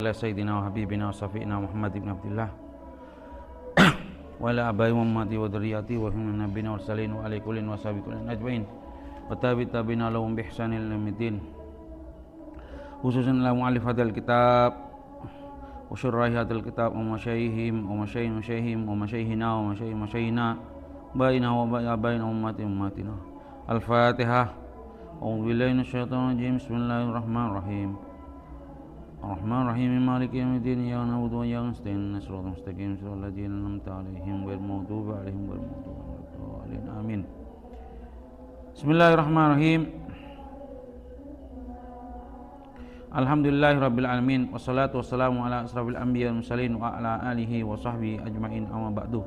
على سيدنا وحبيبنا وصفينا محمد بن عبد الله وعلى آبائه وأمهاته وذرياته وهم نبينا والمرسلين وعلى كل وصحبه كل أجمعين وتابع تابعين لهم بإحسان إلى يوم الدين خصوصا على مؤلف هذا الكتاب وشراح هذا الكتاب ومشايخهم ومشايخ مشايخهم ومشايخنا ومشايخ مشايخنا بيننا وبين أمة أمتنا. الفاتحة. أعوذ بالله من الشيطان الرجيم. بسم الله الرحمن الرحيم. الرحمن الرحيم مالك يوم الدين إياك نعبد وإياك نستعين صراط المستقيم صراط الذين أنعمت عليهم غير المغضوب عليهم ولا الضالين آمين. بسم الله الرحمن الرحيم. Alhamdulillahi rabbil alamin wassalatu wassalamu ala asrafil anbiya wal mursalin wa ala alihi wa sahbihi ajmain amma ba'du.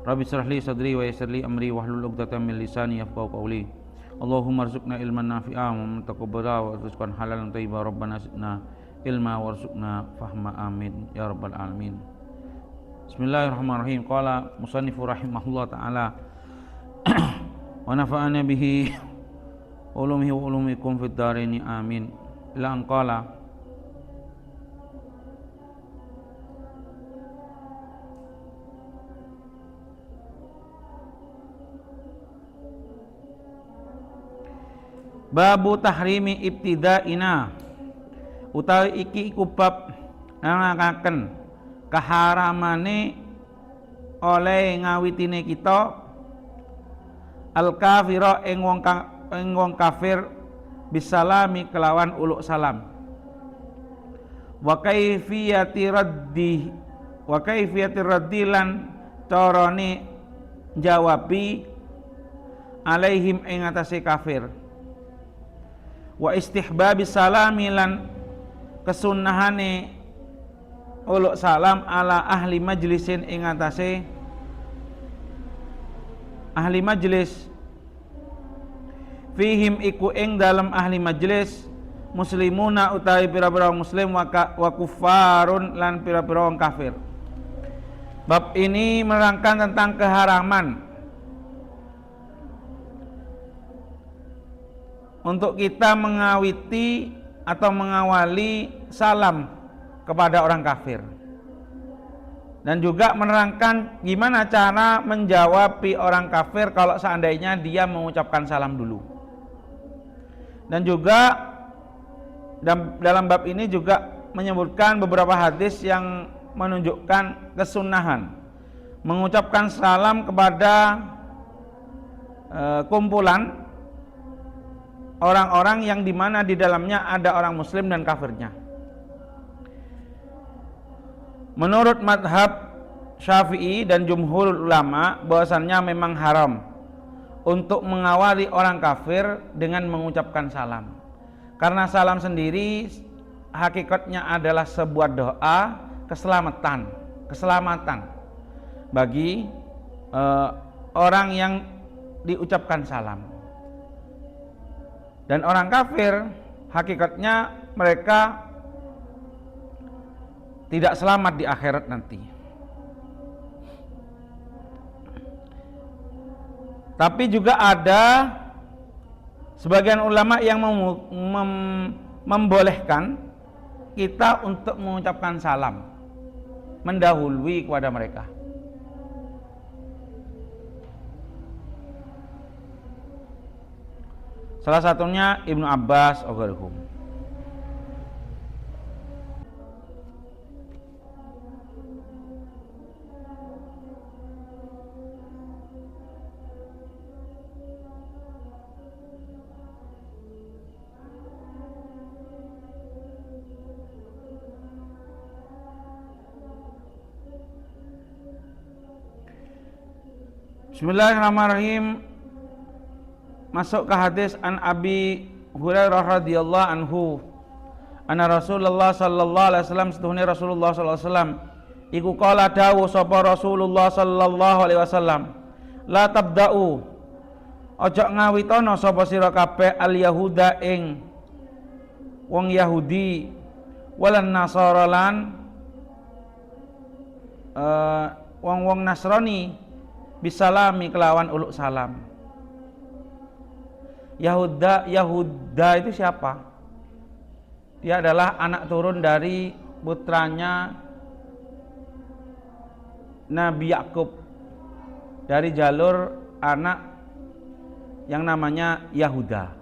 Rabbi shrah li sadri wa yassir li amri wahlul 'uqdatam min lisani yafqahu qawli. Allahumma arzuqna ilman nafi'a wa mutaqabbala wa rizqan halalan thayyiba. Rabbana zidna ilma warzuqna fahma amin ya rabbal alamin. Bismillahirrahmanirrahim. Qala musannifu rahimahullah ta'ala wa nafa'ana bihi ulumihi wa ulumikum fid dharaini amin. Ila an qala babu tahrimi ibtida'ina utawi iki iku bab nangaken keharamane oleh ngawitine kita al kafira ing wong kafir bisalami kelawan uluk salam wa kaifiyati raddi wa kaifiyati raddi lan carane jawabi alaihim ing atase kafir wa istihbabi salami lan kesunnahane uluk salam ala ahli majlisin ing atase ahli majlis fihim iku ing dalam ahli majlis muslimuna utawi pira-pira muslim wa kufarun lan pira-pira wong kafir. Bab ini menerangkan tentang keharaman untuk kita mengawiti atau mengawali salam kepada orang kafir, dan juga menerangkan gimana cara menjawab orang kafir kalau seandainya dia mengucapkan salam dulu. Dan juga dalam bab ini juga menyebutkan beberapa hadis yang menunjukkan kesunahan mengucapkan salam kepada kumpulan orang-orang yang dimana di dalamnya ada orang muslim dan kafirnya. Menurut madhab Syafi'i dan jumhur ulama bahwasannya memang haram untuk mengawali orang kafir dengan mengucapkan salam. Karena salam sendiri hakikatnya adalah sebuah doa keselamatan, keselamatan bagi orang yang diucapkan salam. Dan orang kafir hakikatnya mereka tidak selamat di akhirat nanti. Tapi juga ada sebagian ulama yang membolehkan kita untuk mengucapkan salam mendahului kepada mereka. Salah satunya Ibnu Abbas alaihi. Bismillahirrahmanirrahim. Masuk ke hadis an Abi Hurairah radhiyallahu anhu anna Rasulullah sallallahu alaihi wasallam setuhune Rasulullah sallallahu alaihi wasallam iku qala dawuh sapa Rasulullah sallallahu alaihi wasallam la tabda'u ojo ngawitono sapa sira kabeh al yahuda ing wong Yahudi walan nasara lan wong-wong Nasrani bisalami kelawan uluk salam. Yahuda itu siapa? Dia adalah anak turun dari putranya Nabi Yakub dari jalur anak yang namanya Yahuda.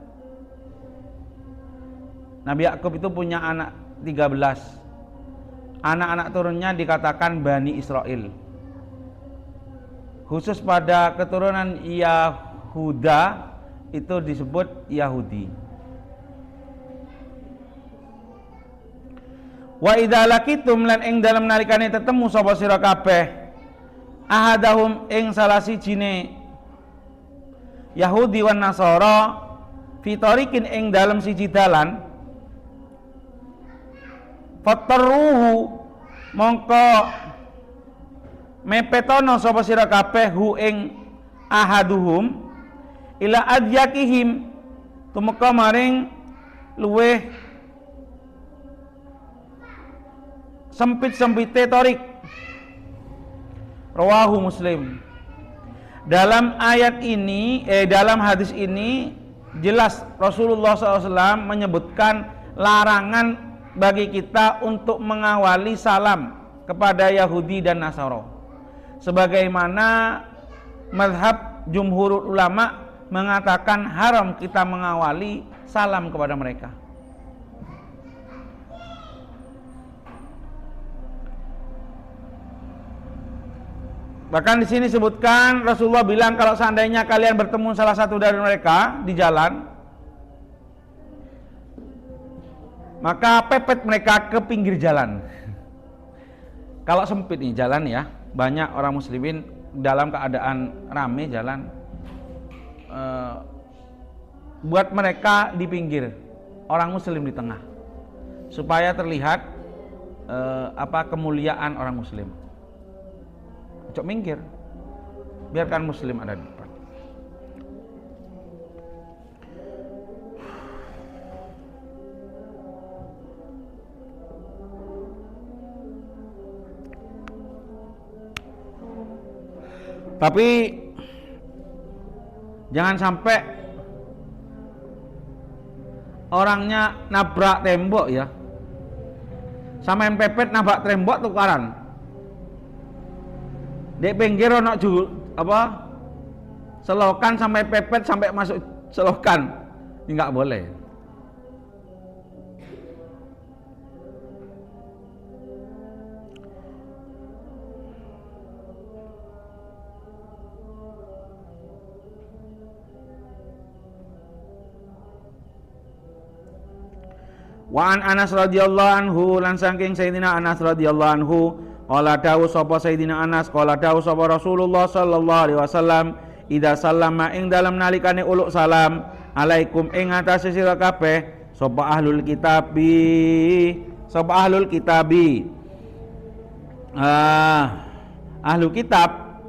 Nabi Yakub itu punya anak 13. Anak-anak turunnya dikatakan Bani Israel. Khusus pada keturunan Yahuda itu disebut Yahudi. Wa idza laqitum lan ing dalem nalikane tetemu sapa sira kabeh ahadahum ing salah sijine Yahudi wan Nasara fi tariqin ing dalem siji dalan, fatarruhu mongko mepetono sapa sira kabeh hu ing ahaduhum ila adyakihim tumeka maring luweh sempit-sempite torik. Rawahu Muslim. Dalam ayat ini, dalam hadis ini jelas Rasulullah SAW menyebutkan larangan bagi kita untuk mengawali salam kepada Yahudi dan Nasara. Sebagaimana mazhab jumhur ulama mengatakan haram kita mengawali salam kepada mereka. Bahkan di sini sebutkan Rasulullah bilang kalau seandainya kalian bertemu salah satu dari mereka di jalan, maka pepet mereka ke pinggir jalan. Kalau sempit nih jalan ya, banyak orang muslimin dalam keadaan rame jalan, buat mereka di pinggir, orang muslim di tengah, supaya terlihat kemuliaan orang muslim. Cok minggir, biarkan muslim ada di depan. Tapi jangan sampai orangnya nabrak tembok ya. Sama yang pepet nabrak tembok tukaran. Di pinggir ono apa? Selokan sampai pepet sampai masuk selokan. Ini nggak boleh. Wa an Anas radhiyallahu anhu lan saking Sayyidina Anas radhiyallahu anhu qala dawu sapa Sayyidina Anas qala dawu sapa Rasulullah sallallahu alaihi wasallam idza sallama ing dalem nalikane uluk salam alaikum ing atase sira kabeh sapa ahlul kitabi, sapa ahlul kitabi, ahlu kitab,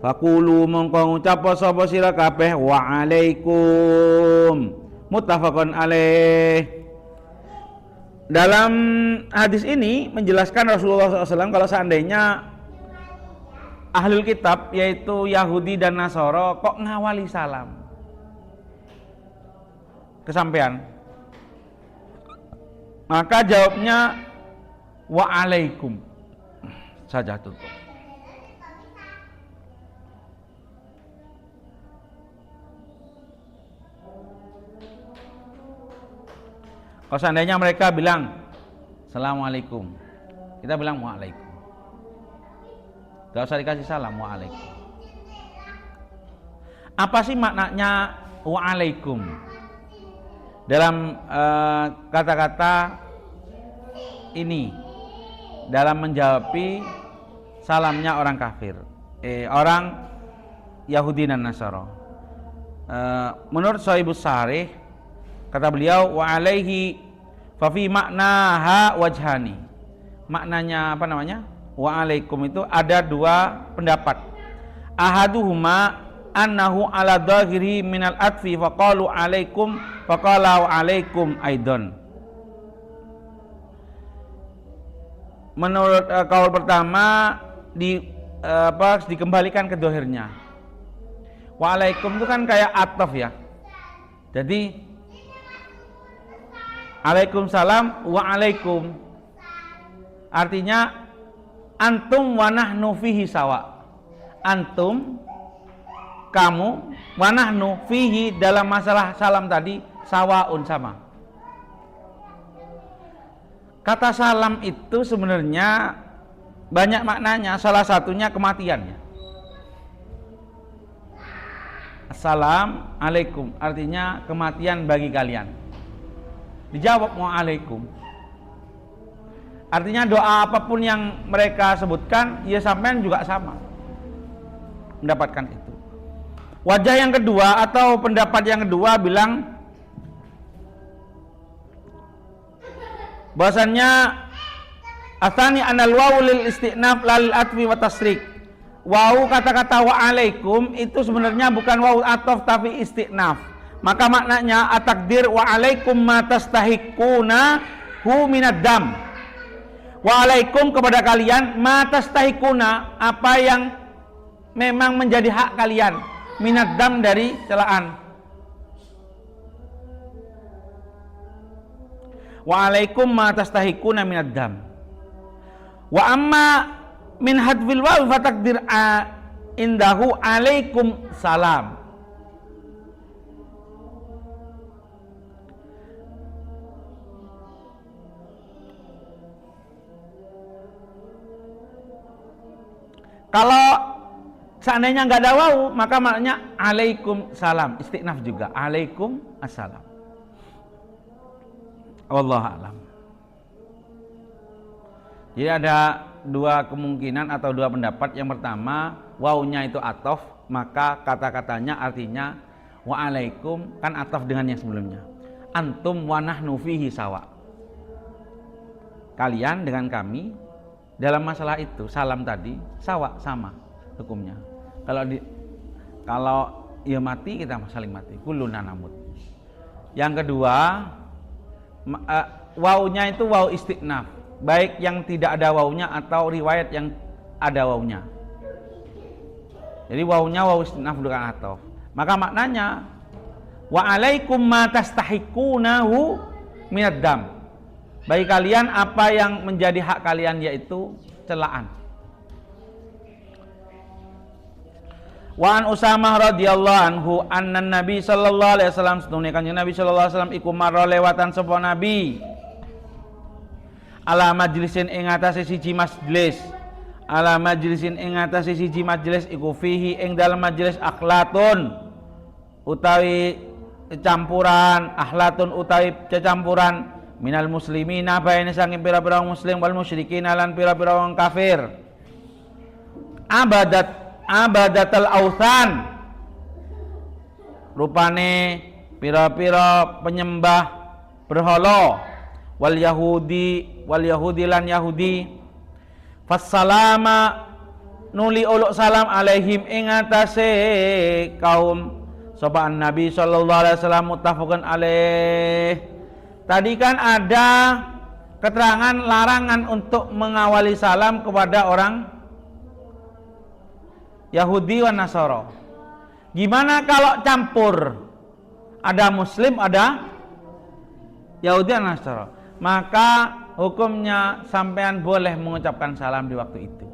faqulu mongko ngucap sapa sira kabeh wa alaikum, muttafaqun alaih. Dalam hadis ini menjelaskan Rasulullah SAW kalau seandainya ahlul kitab yaitu Yahudi dan Nasoro kok ngawali salam kesampean, maka jawabnya waalaikum saja, tutup. Kalau seandainya mereka bilang assalamualaikum, kita bilang waalaikum. Gak usah dikasih salam, waalaikum. Apa sih maknanya waalaikum? Dalam kata-kata ini dalam menjawabi salamnya orang kafir, orang Yahudi dan Nasara. Menurut Sohibus Sarih, kata beliau wa alaihi fa fi maknaha wajhani. Maknanya apa namanya? Wa alaikum itu ada dua pendapat. Ahaduhuma annahu ala dhahiri minal atfi faqalu alaikum faqala wa alaikum aidon. Menurut kaul pertama dikembalikan ke dohirnya. Wa alaikum itu kan kayak ataf ya. Jadi alaikum salam wa alaikum. Artinya antum wa nahnu fihi sawa. Antum, kamu, wa nahnu fihi dalam masalah salam tadi sawaun sama. Kata salam itu sebenarnya banyak maknanya, salah satunya kematiannya. Assalamualaikum artinya kematian bagi kalian. Dijawab waalaikum. Artinya doa apapun yang mereka sebutkan, ya sampean juga sama mendapatkan itu. Wajah yang kedua atau pendapat yang kedua bilang bahwasannya asani anal wawu lil istinaf lal atfi wa tasrik. Wawu kata-kata wa alaikum itu sebenarnya bukan wawu atof tapi istinaf. Maka maknanya atakdir wa alaikum ma tastahiquna hu minad dam. Wa alaikum kepada kalian ma tastahiquna apa yang memang menjadi hak kalian minad dam dari celaan. Wa alaikum ma tastahiquna minad dam. Wa amma min hadfil waw fatakdir indahu alaikum salam. Kalau seandainya nggak ada wawu, maka maknanya alaikum salam, istinaf juga, alaikum assalam. Wallahu a'lam. Jadi ada dua kemungkinan atau dua pendapat. Yang pertama, wawunya itu atof, maka kata-katanya artinya waalaikum kan atof dengan yang sebelumnya. Antum wa nahnu fihi sawa. Kalian dengan kami dalam masalah itu, salam tadi sawa, sama hukumnya. Kalau ia mati, kita saling mati. Kulluna namut. Yang kedua, wawunya itu wawu istinaf, baik yang tidak ada wawunya atau riwayat yang ada wawunya. Jadi wawunya wawu istinaf bukan atof. Maka maknanya wa alaikum ma tastahiqunahu minad dam. Bagi kalian apa yang menjadi hak kalian yaitu celaan. Wa an Usamah radhiyallahu anhu anna Nabi sallallahu alaihi wasallam, setune Kanjeng Nabi sallallahu alaihi wasallam iku marra lewatan sapa Nabi ala majlisin ing atase siji majlis, ala majlisin ing atase siji majlis iku fihi ing dalem majlis akhlatun utawi campuran, akhlatun utawi cecampuran minal muslimina baene saking pira-pira wong muslim wal musyrikin lan pira-pira wong kafir, abadatal authan rupane pira-pira penyembah berhala, wal yahudi, wal yahudi lan yahudi, fassalama nuli uluk salam alaihim ing atase kaum sapa Nabi sallallahu alaihi wasallam muttafaqun alaih. Tadi kan ada keterangan larangan untuk mengawali salam kepada orang Yahudi dan Nasara. Gimana kalau campur? Ada Muslim, ada Yahudi dan Nasara. Maka hukumnya sampean boleh mengucapkan salam di waktu itu.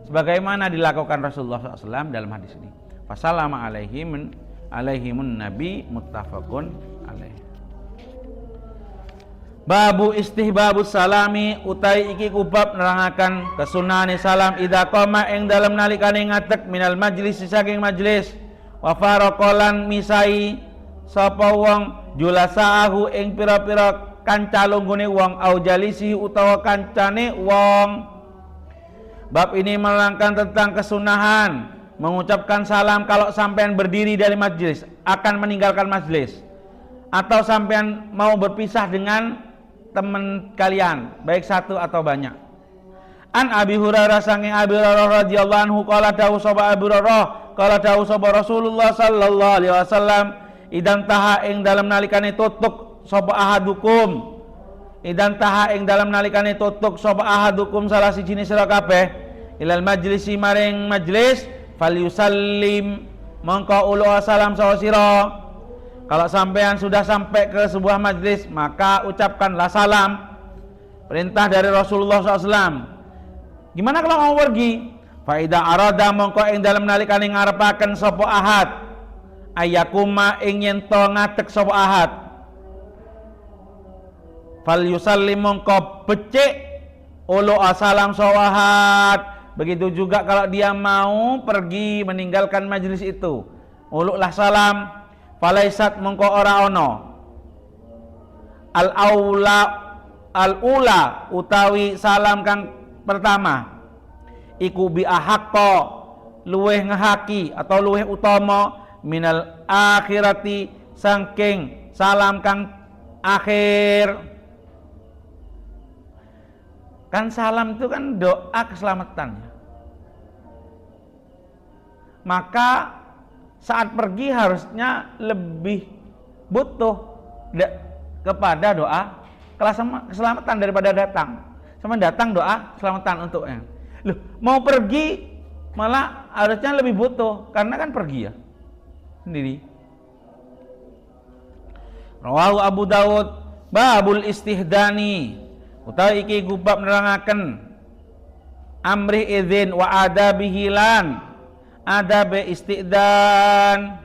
Sebagaimana dilakukan Rasulullah SAW dalam hadis ini. Fassalama alaihim alaihimun nabi muttafaqun alaih. Babu istihbabus salami utai iki kubab nerangaken kesunahane salam idza qama ing dalem nalikane ngadeg minal majlis saking majlis wa faraqalan misai sapa wong julasaahu ing pira-pira kanca lunggune wong au jalisi utawa kancane wong. Bab ini menerangkan tentang kesunahan mengucapkan salam kalau sampean berdiri dari majlis akan meninggalkan majlis atau sampean mau berpisah dengan teman kalian baik satu atau banyak. An Abi Hurairah sanging Abi Hurairah radhiyallahu anhu qala dawuh sapa Abi Hurairah qala dawuh sapa Rasulullah sallallahu alaihi wasallam idan taha ing dalem nalikane tutuk sapa ahadukum, idan taha ing dalem nalikane tutuk sapa ahadukum salah sijine sira kabeh ilal majlisi maring majlis falyusallim mongko ulu salam sapa sira. Kalau sampean sudah sampai ke sebuah majlis maka ucapkanlah salam. Perintah dari Rasulullah SAW. Gimana kalau mau pergi? Faida arada mongko ing dalem nalikane ngarepaken sapa ahad, ayakuma ing yen to ngadeg sapa ahad, fal yusallim mongko becik ulu asalam sapa ahad. Begitu juga kalau dia mau pergi meninggalkan majelis itu, uluklah salam. Falaisat mongko ora ono al aula al ula utawi salam kang pertama iku bi ahaqqa luweh ngehaki atau luweh utama minal akhirati saking salam kang akhir. Kan salam itu kan doa keselamatan ya. Maka saat pergi harusnya lebih butuh kepada doa keselamatan daripada datang. Sama datang doa keselamatan untuknya. Loh, mau pergi malah harusnya lebih butuh karena kan pergi ya sendiri. Rawahu Abu Dawud. Babul istihdani utawi iki gubab nerangaken amri izin wa adabihi lan adabe istidan.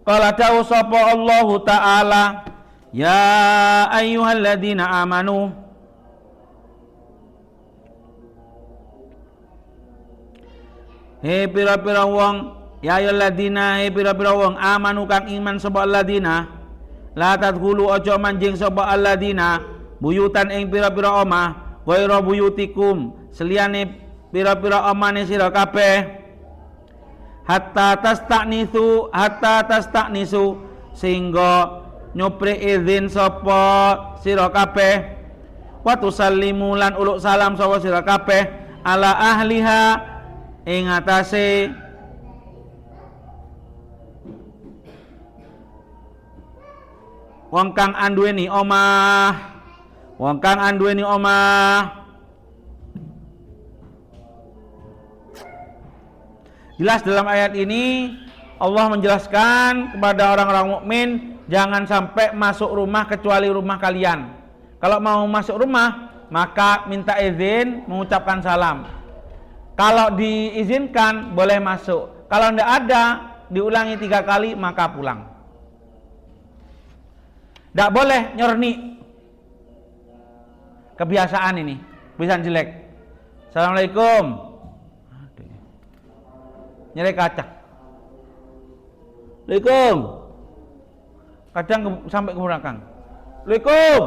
Qala ta'u sapa Allahu ta'ala, ya ayyuhalladzina amanu he pira-pira wong, ya ayyuhalladzina he pira-pira wong amanu kang iman sapa alladzina, la tadkhulu aja manjing sapa alladzina buyutan ing pira-pira omah ghaira buyutikum seliyane pira-pira omane sira kabeh, hatta tastaknisu hatta tastaknisu sehingga nyupri izin sapa sira kabeh, wa tusallimu lan uluk salam sapa sira kabeh ala ahliha ing atase wong kang anduweni omah, wong kang anduweni omah. Jelas dalam ayat ini Allah menjelaskan kepada orang-orang mukmin jangan sampai masuk rumah kecuali rumah kalian. Kalau mau masuk rumah maka minta izin mengucapkan salam. Kalau diizinkan boleh masuk. Kalau tidak ada diulangi 3 kali maka pulang. Tidak boleh nyorni. Kebiasaan ini, kebiasaan jelek. Assalamualaikum. Nyerek kaca. Assalamualaikum. Kadang sampai ke belakang. Assalamualaikum.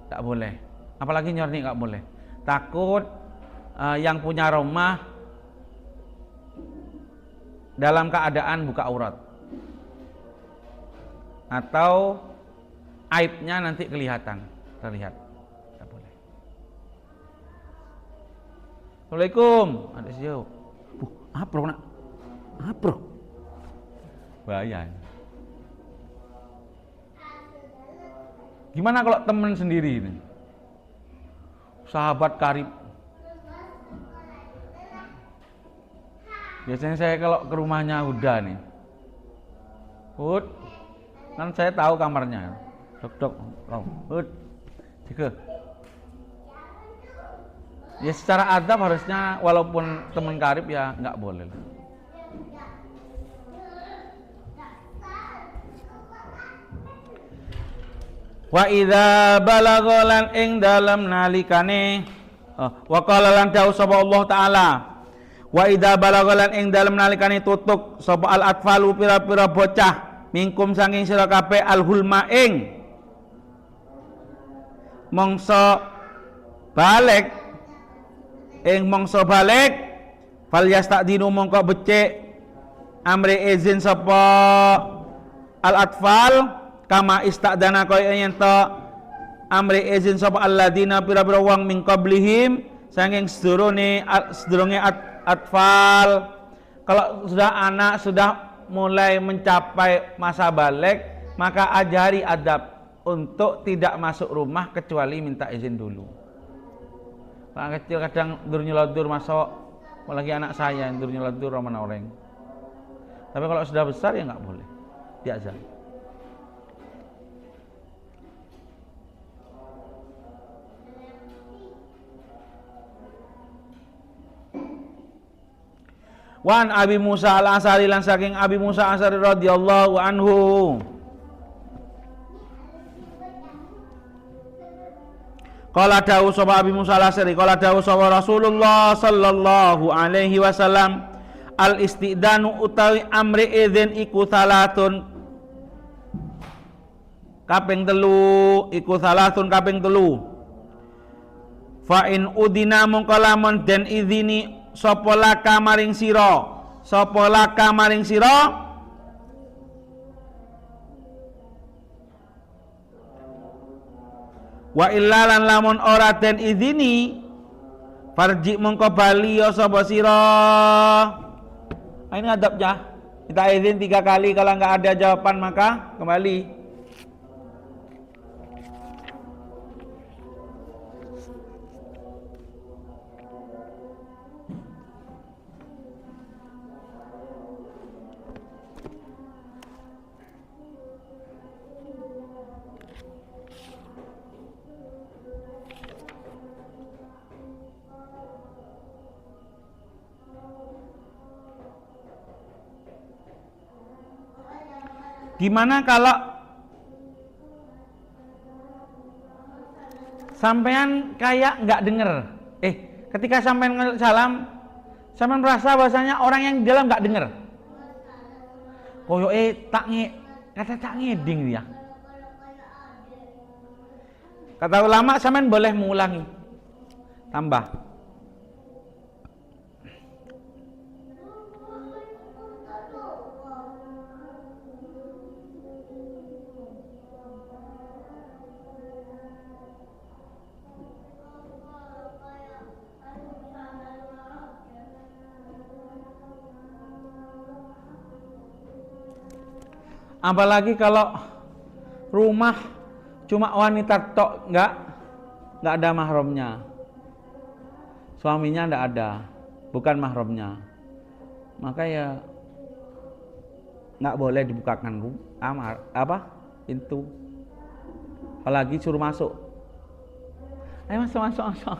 Tak boleh. Apalagi nyorni nggak boleh. Takut yang punya rumah dalam keadaan buka aurat atau aibnya nanti kelihatan, terlihat. Tak boleh. Assalamualaikum. Ada sejauh. Apro nak. Apro. Bahaya. Gimana kalau teman sendiri ini? Sahabat karib. Biasanya saya kalau ke rumahnya Huda nih. Hud, kan saya tahu kamarnya. Dok dok, oh, Hud, jaga. Ya secara adab harusnya walaupun teman karib ya nggak boleh. Wa idza balagha lan ing dalem nalikane wa qala lan dawuh sapa Allah taala, wa idza balagha lan ing dalem nalikane tutuk sapa al atfalu pira-pira bocah mingkum saking sira kabeh al hulma ing mangsa balik, ing mangsa balik fal yastadinu mongko becik amri izin sapa al atfal kama istadana kaya yen to amri izin sapa alladzina pira-pira wong min qablihim saking sedurunge atfal. Kalau sudah anak sudah mulai mencapai masa balik, maka ajari adab untuk tidak masuk rumah kecuali minta izin dulu. Anak kecil kadang dur nyeledur masuk, apalagi anak saya yang dur nyeledur sama orang. Tapi kalau sudah besar ya nggak boleh, diajari. Wan Abi Musa Al-Asari lan saking Abi Musa Asari radhiyallahu anhu. Qala dawuh sapa Abi Musa Al-Asari, qala dawuh sapa Rasulullah sallallahu alaihi wasallam, al istidanu utawi amri idzin iku salatun kaping telu, iku salatun kaping telu. Fa in udina mongko lamun den izini sapa laka maring sira, sapa laka maring sira, wa illa lan lamun ora den izini farji mongko bali ya sapa sira. Nah, ini adabnya. Kita izin 3 kali, kalau nggak ada jawaban maka kembali. Gimana kalau sampean kayak nggak denger? Ketika sampean salam, sampean merasa bahasanya orang yang di dalam nggak denger. Koyoke tak nge, kata tak ngeding dia. Kata ulama sampean boleh mengulangi. Tambah. Apalagi kalau rumah cuma wanita tok, nggak ada mahramnya, suaminya nggak ada, bukan mahramnya, maka ya nggak boleh dibukakan kamar apa pintu, apalagi suruh masuk. Ayo masuk, masuk, masuk.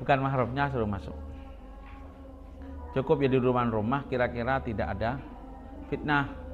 Bukan mahramnya suruh masuk. Cukup ya di rumah-rumah kira-kira tidak ada fitnah.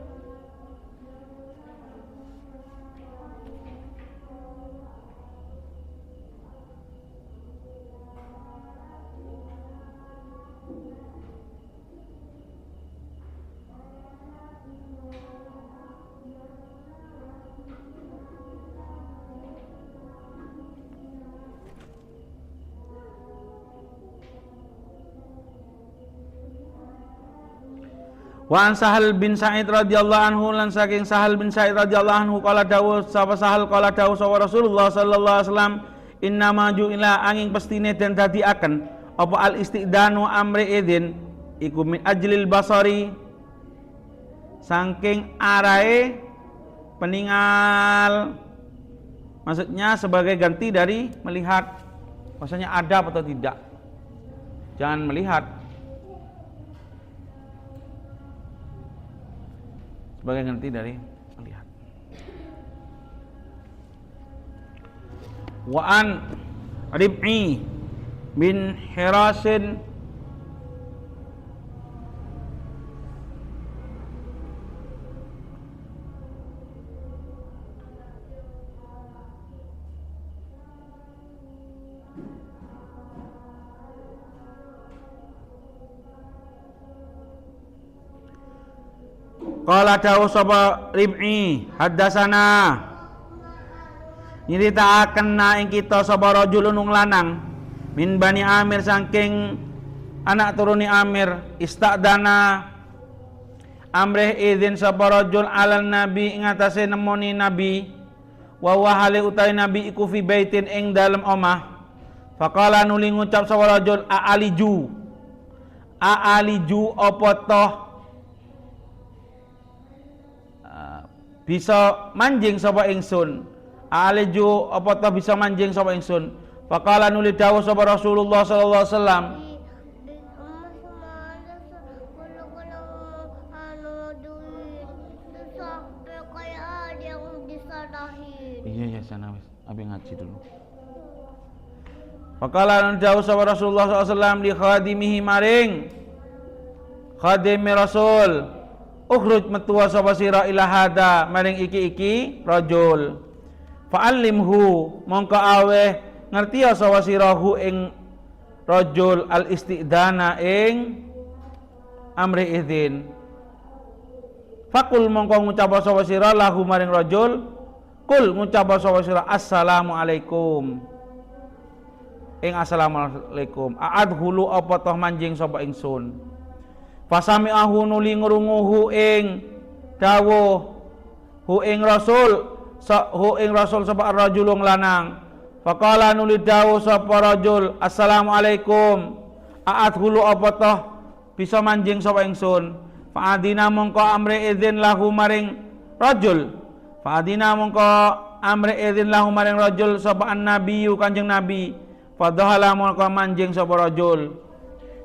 Wa an Sahal bin Sa'id radhiyallahu anhu lan saking Sahal bin Sa'id radhiyallahu anhu qala dawuh sapa Sahal qala dawuh sapa Rasulullah sallallahu alaihi wasallam inna ma ju'ila angin pestine den dadiaken apa al istidanu amri idzin iku min ajlil basari saking arahe peningal, maksudnya sebagai ganti dari melihat, maksudnya ada atau tidak, jangan melihat sebagai ganti dari melihat. Wa an Rib'i bin Hirasin qala dawuh sapa Rib'i haddatsana nyritakaken na ing kita sapa rajulun wong lanang min Bani Amir saking anak turuni Amir istadana amrih izin sapa rajul alal nabi ing atase nemoni nabi wa wa hale utawi nabi iku fi baitin ing dalem omah faqala nuli ngucap sapa rajul a'aliju a'aliju apa toh bisa manjing sapa ingsun aliju apa toh bisa manjing sapa ingsun faqala nuli dawuh sapa Rasulullah sallallahu alaihi wasallam iya ya sana wis abi ngaji dulu. Faqala nuli dawuh sapa Rasulullah sallallahu alaihi wasallam li khadimihi maring Khadimi Rasul, ukhruj metua sapa sira ila hada maring iki-iki rajul. Fa'allimhu mongko aweh ngerti sapa sira hu ing rajul al istidana ing amri izin. Fakul mongko ngucap sapa sira lahu maring rajul, kul ngucap sapa sira assalamualaikum ing assalamualaikum, a'adhulu apa toh manjing sapa ingsun. Fasami'ahu nuli ngrunguhu ing dawuh hu ing rasul, hu ing rasul sapa rajulung lanang. Faqala nuli dawuh sapa rajul assalamualaikum, a'adhulu apa toh bisa manjing sapa ingsun. Fa'adina mongko amri izin lahu maring rajul, fa'adina mongko amri izin lahu maring rajul sapa annabiyyu kanjeng nabi. Fadhala mongko manjing sapa rajul.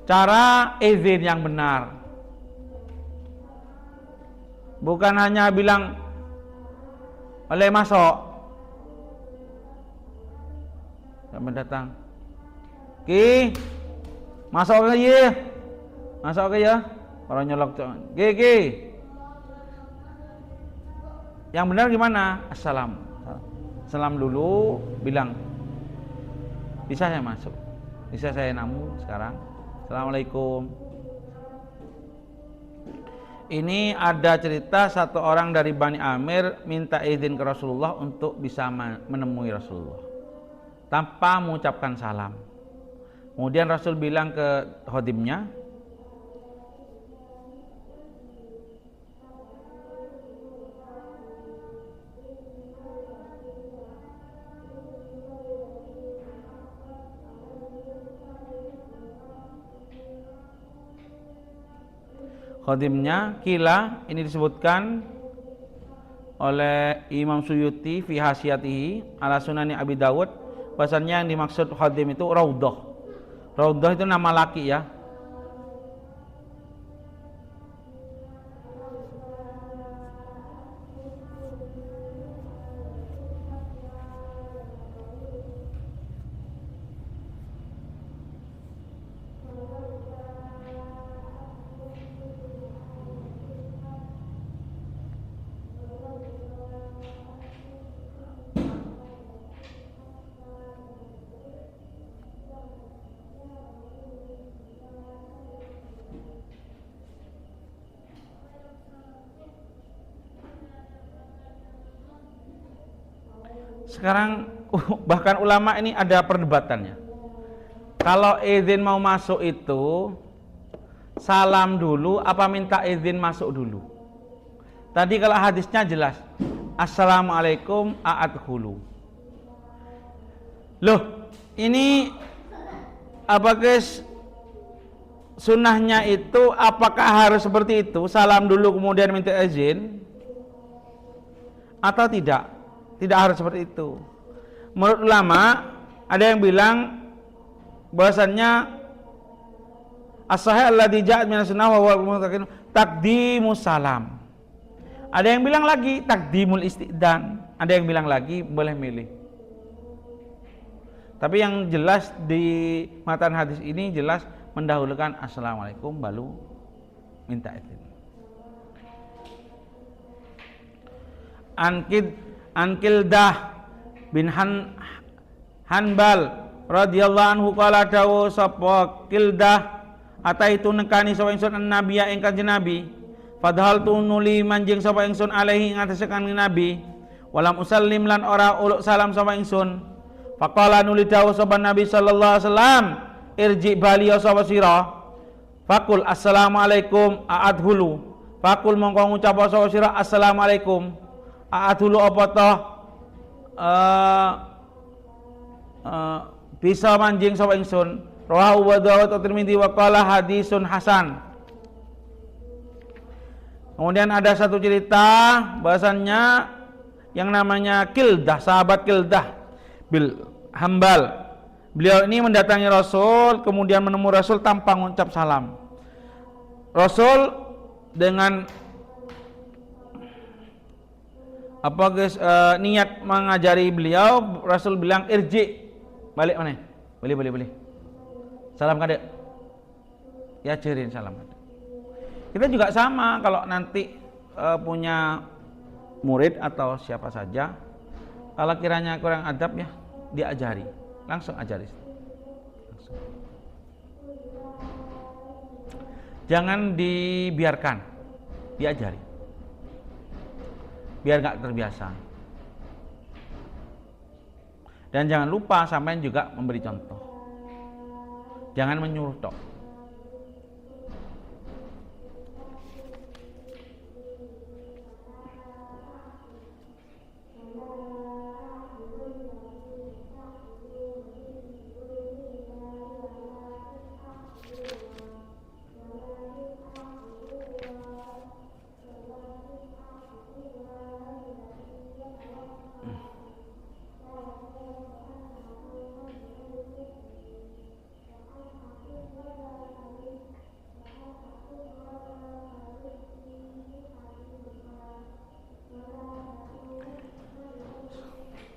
Cara izin yang benar, bukan hanya bilang oleh masuk, selamat datang ki, masuk ke ya, masuk ke ya, orang nyolok ki ki. Yang benar gimana? Assalam, salam dulu, bilang bisa saya masuk, bisa saya namu sekarang, assalamualaikum. Ini ada cerita satu orang dari Bani Amir minta izin ke Rasulullah untuk bisa menemui Rasulullah tanpa mengucapkan salam. Kemudian Rasul bilang ke khodimnya, khodimnya kila, ini disebutkan oleh Imam Suyuti fi hasyatihi ala Sunani Abi Dawud, bahasanya yang dimaksud khodim itu raudhah. Raudhah itu nama laki ya. Sekarang bahkan ulama ini ada perdebatannya. Kalau izin mau masuk itu salam dulu apa minta izin masuk dulu? Tadi kalau hadisnya jelas, assalamualaikum a'adkhulu. Loh, ini apa guys? Sunnahnya itu apakah harus seperti itu? Salam dulu kemudian minta izin atau tidak? Tidak harus seperti itu. Menurut ulama ada yang bilang bahwasannya as-sahih alladzi ja'at min as-sunnah wa huwa taqdimus salam. Ada yang bilang lagi taqdimul isti'dan. Ada yang bilang lagi boleh milih. Tapi yang jelas di matan hadis ini jelas mendahulukan assalamualaikum baru minta izin. Ankildah bin Hanbal radhiyallahu anhu qala dawu sapa Kildah ataitu nekani sapa ingsun an-nabiyya ing kanjeng Nabi, fadhal tu nuli manjing sapa ingsun alaihi ing atase kanjeng Nabi, walam usallim lan ora uluk salam sapa ingsun. Faqala nuli dawuh sapa Nabi sallallahu alaihi wasallam, irji bali sapa sira, faqul assalamualaikum a'adhulu. Faqul mongko ngucap sapa sira assalamualaikum a'adhulu apa toh bisa manjing sapa ingsun. Rawahu Abu Dawud wa Tirmidzi wa qala hadisun hasan. Kemudian ada satu cerita bahwasannya yang namanya Kildah, sahabat Kildah bil Hambal. Beliau ini mendatangi Rasul, kemudian menemui Rasul tanpa mengucap salam. Rasul dengan apa guys, niat mengajari beliau, Rasul bilang irji, balik mana? Boleh, boleh, boleh. Salam kadek. Ya cerin salam kadek. Kita juga sama kalau nanti punya murid atau siapa saja, kalau kiranya kurang adab ya diajari, langsung ajari. Langsung. Jangan dibiarkan, diajari. Biar nggak terbiasa. Dan jangan lupa sampean juga memberi contoh. Jangan menyuruh tok.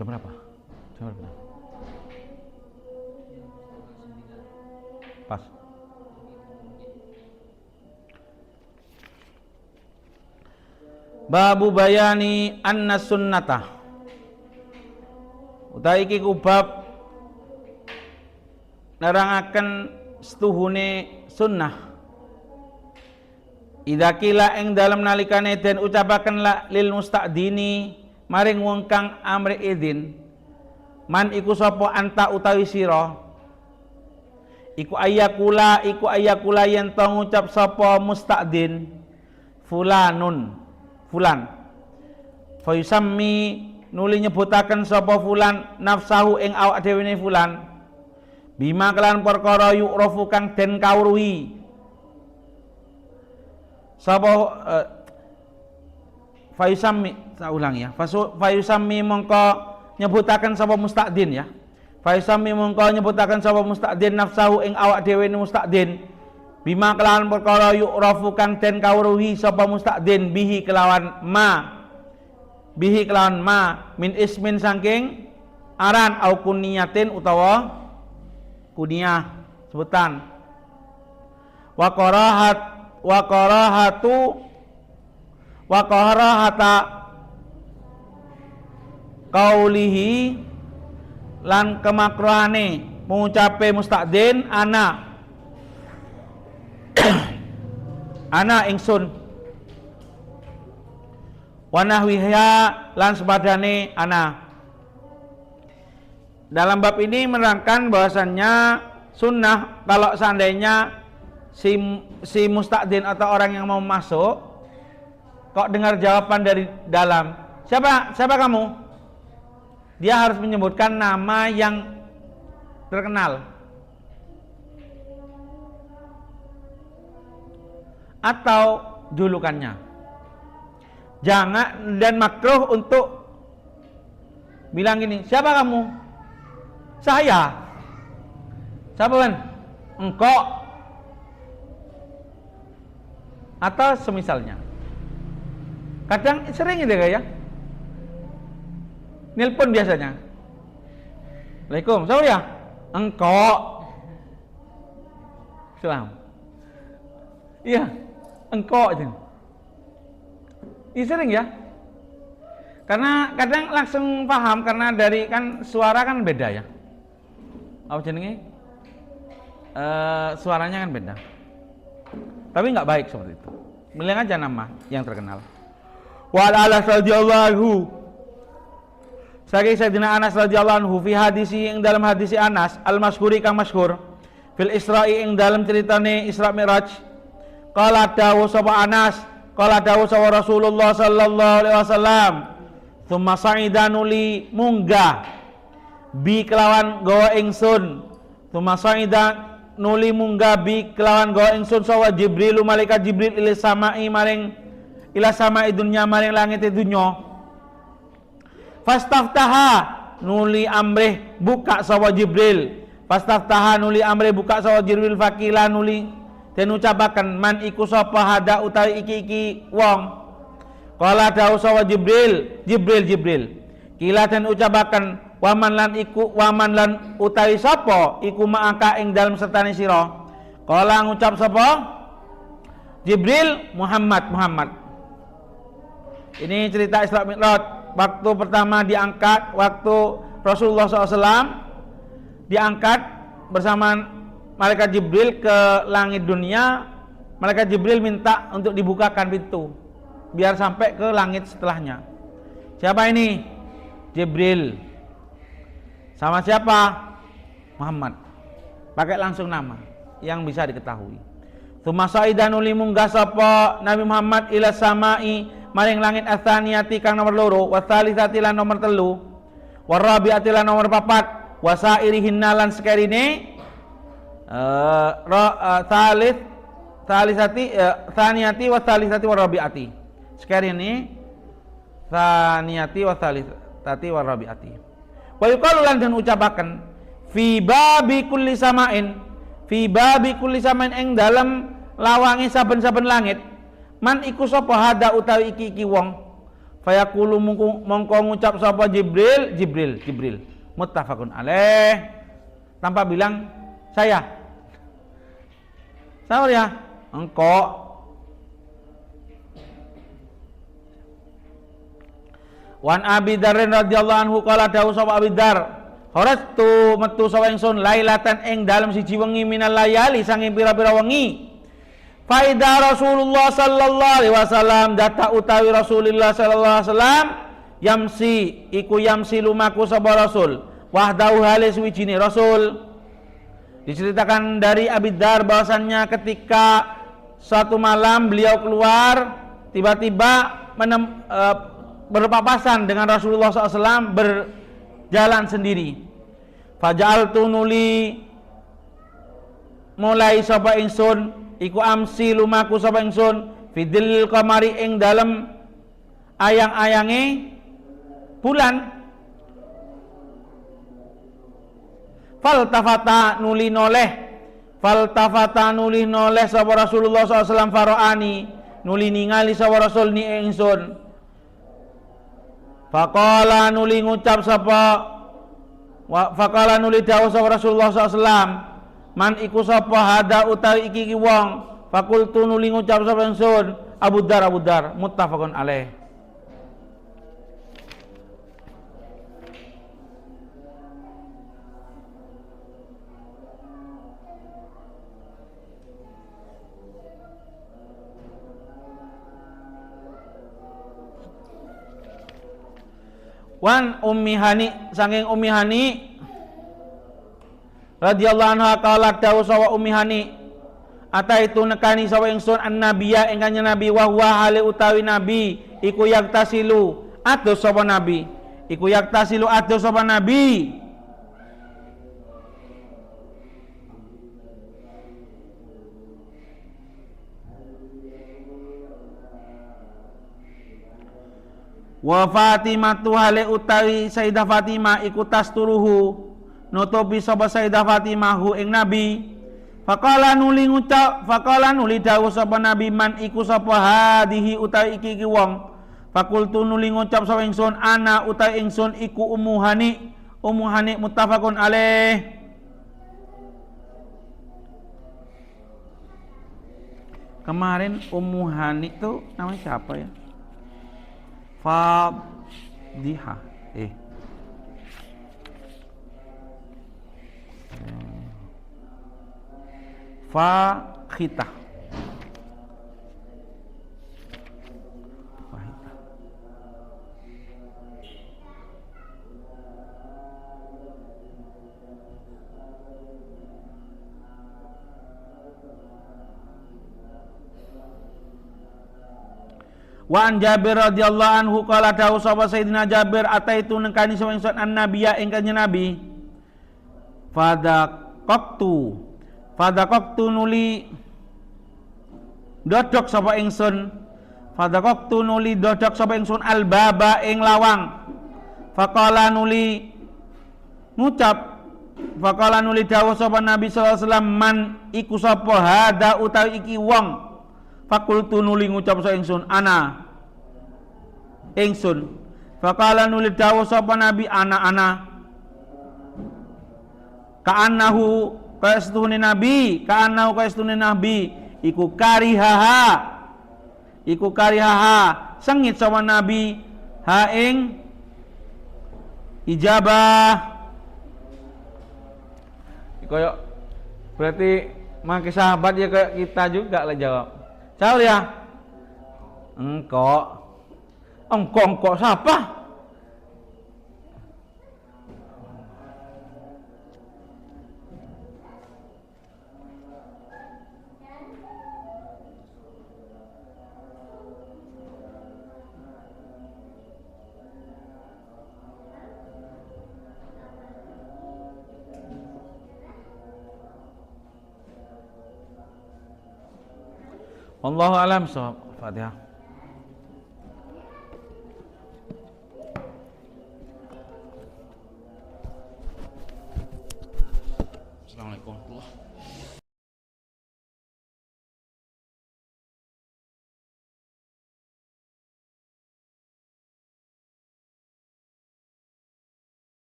Jam berapa? Jam berapa? Pas. Babu bayani anna sunnata. Utawi iki ku bab nerangaken setuhune sunnah. Idza kila ing dalem nalikane den ucapaken la lil musta'dini maring wong kang amri izin, man iku sapa anta utawi sira, iku ayakula, iku ayakula yen to ngucap sapa musta'din fulanun fulan, fa yusammi nuli nyebutaken sapa fulan nafsahu ing awak dhewe ne fulan bima kelan perkara yu'rafu kang den kawruhi sapa fayusammi, saya ulang ya. Fayusammi mongko nyebutaken sapa musta'din ya. Fayusammi mongko nyebutaken sapa musta'din nafsahu ing awak dhewe ne musta'din bima kelawan perkara yu'rafu kang den kawruhi sapa musta'din bihi kelawan ma, bihi kelawan ma min ismin saking aran au kuniyatin utawa kuniyah sebutan, wa qarahat wa qarahatu wa qarahata qaulihi lan kemakruhane mengucape musta'din ana ana ingsun wa nahwiha lan sepadane ana. Dalam bab ini menerangkan bahwasannya sunnah kalau seandainya si musta'din atau orang yang mau masuk kok dengar jawaban dari dalam, siapa siapa kamu, dia harus menyebutkan nama yang terkenal atau julukannya. Jangan, dan makruh untuk bilang gini, siapa kamu? Saya. Siapa kan? Engkau. Atau semisalnya. Kadang sering itu ya. Nelpon biasanya. Assalamualaikum, siapa ya? Engkau. Salam. Iya, engkau aja. Iya sering ya. Karena kadang langsung paham karena dari kan suara kan beda ya. Apa jenenge? Suaranya kan beda. Tapi nggak baik seperti itu. Bilang aja nama yang terkenal. Wa Anas radhiyallahu anhu. Saking Sayyidina Anas radhiyallahu anhu fi hadisi ing dalam hadisi Anas al masyhuri kang masyhur fil Isra'i ing dalam ceritane Isra Mi'raj. Qala dawu sapa Anas, qala dawu sapa Rasulullah sallallahu alaihi wasallam. Tsumma sa'ida nuli munggah bi kelawan gawa ingsun. Tsumma sa'ida nuli munggah bi kelawan gawa ingsun sapa Jibril malaikat Jibril ila sama'i maring ila sama'i dunya maring langit dunya. Fastaftaha nuli amrih buka sapa Jibril. Fastaftaha nuli amrih buka sapa Jibril fakila nuli den ucapaken man iku sapa hada utawi iki-iki wong. Qala dawu sapa Jibril, Jibril Jibril. Kila den ucapaken waman lan iku waman lan utawi sapa iku ma'aka ing dalem sertane sira. Qala ngucap sapa? Jibril, Muhammad, Muhammad. Ini cerita Isra Mi'raj. Waktu pertama diangkat, waktu Rasulullah SAW diangkat bersama malaikat Jibril ke langit dunia, malaikat Jibril minta untuk dibukakan pintu biar sampai ke langit setelahnya. Siapa ini? Jibril. Sama siapa? Muhammad. Pakai langsung nama yang bisa diketahui. Tsumma sha'ida nuli munggah sapa Nabi Muhammad ila samai maring langit atsaniyati kang nomor loro, watsalisati lan nomor telu, warabiati lan nomor papat, wasairihinna lan sekerine thalith thalisati tsaniyati wa thalisati wa rabiati. Sekerine tsaniyati wa thalisati wa rabiati. Wa yuqalu lan den ucapaken fi babi kulli samain, fi babi kulli samain ing dalem lawange saben-saben langit, man iku sapa hada utawi iki-iki wong, fayaqulu mongko ngucap sapa Jibril, Jibril, Jibril. Muttafaqun alaih. Tanpa bilang saya. Saur ya, engkau. Wan Abi Dzarrin radhiyallahu anhu qala dawuh sapa Abi Dzar, kharajtu metu sapa ingsun lailatan ing dalem siji wengi minal layali sanging pira-pira wengi. Faida Rasulullah sallallahu alaihi wasallam data utawi Rasulullah sallallahu alaihi wasallam yamsi iku yamsi lumaku sapa Rasul wahdahu halis wijine Rasul. Diceritakan dari Abi Dzar bahwasannya ketika suatu malam beliau keluar tiba-tiba berpapasan dengan Rasulullah SAW berjalan sendiri. Faja'altu nuli mulai sapa ingsun iku amsi lumaku sapa ingsun fidil qamari ing dalem ayang-ayange bulan. Faltafata nuli noleh, faltafata nuli noleh sapa Rasulullah sallallahu alaihi wasallam faroani nuli ningali sapa Rasul ni ingsun. Faqala nuli ngucap sapa wa faqala nuli dawuh sapa Rasulullah sallallahu alaihi wasallam man iku sapa hada utawi iki iki wong, faqultu nuli ngucap sapa ingsun Abu Dzar, Abu Dzar. Muttafaqun alaih. Wan Ummi Hani saking Ummi Hani radhiyallahu anha qalat dawuh sapa Ummi Hani ataitu nekani sapa ingsun annabiya ing kanjeng Nabi wa huwa hale utawi Nabi iku yaktasilu adus sapa Nabi iku yaktasilu adus sapa Nabi. Wa Fatimatu hale utawi Sayyidah Fatimah iku tasturuhu nutupi sapa Sayyidah Fatimah hu ing Nabi. Faqala nuli ngucap, faqala nuli dawuh sapa Nabi man iku sapa hadihi utawi iki iki wong. Fakultu nuli ngucap sapa ingsun ana utawi ingsun iku Ummu Hani, Ummu Hani. Muttafaqun alaih. Kemarin Ummu Hani itu namanya siapa ya? Fadhiha. Fakhitah. Fakhitah. Wa an Jabir radhiyallahu anhu qala dawuh sapa Sayyidina Jabir ataitu nengkani sapa ingsun annabiya ing kanjeng Nabi. Fadaqtu, fadaqtu nuli dodok sapa ingsun, fadaqtu nuli dodok sapa ingsun albaba ing lawang. Faqala nuli ngucap, faqala nuli dawuh sapa Nabi sallallahu alaihi wasallam man iku sapa hada utawi iki wong. Fakultu nuli ngucap sapa ingsun ana ingsun. Faqala nuli dawuh sapa Nabi ana ana ka'annahu kaya setuhune Nabi, ka'annahu kaya setuhune Nabi iku karihaha, iku karihaha sengit sama Nabi ha ing ijabah. Koyok berarti mangke sahabat ya kayak kita juga lah jawab. Cal ya? Engkok. Engkok engkok siapa? Wallahu alam shawab. Fatihah.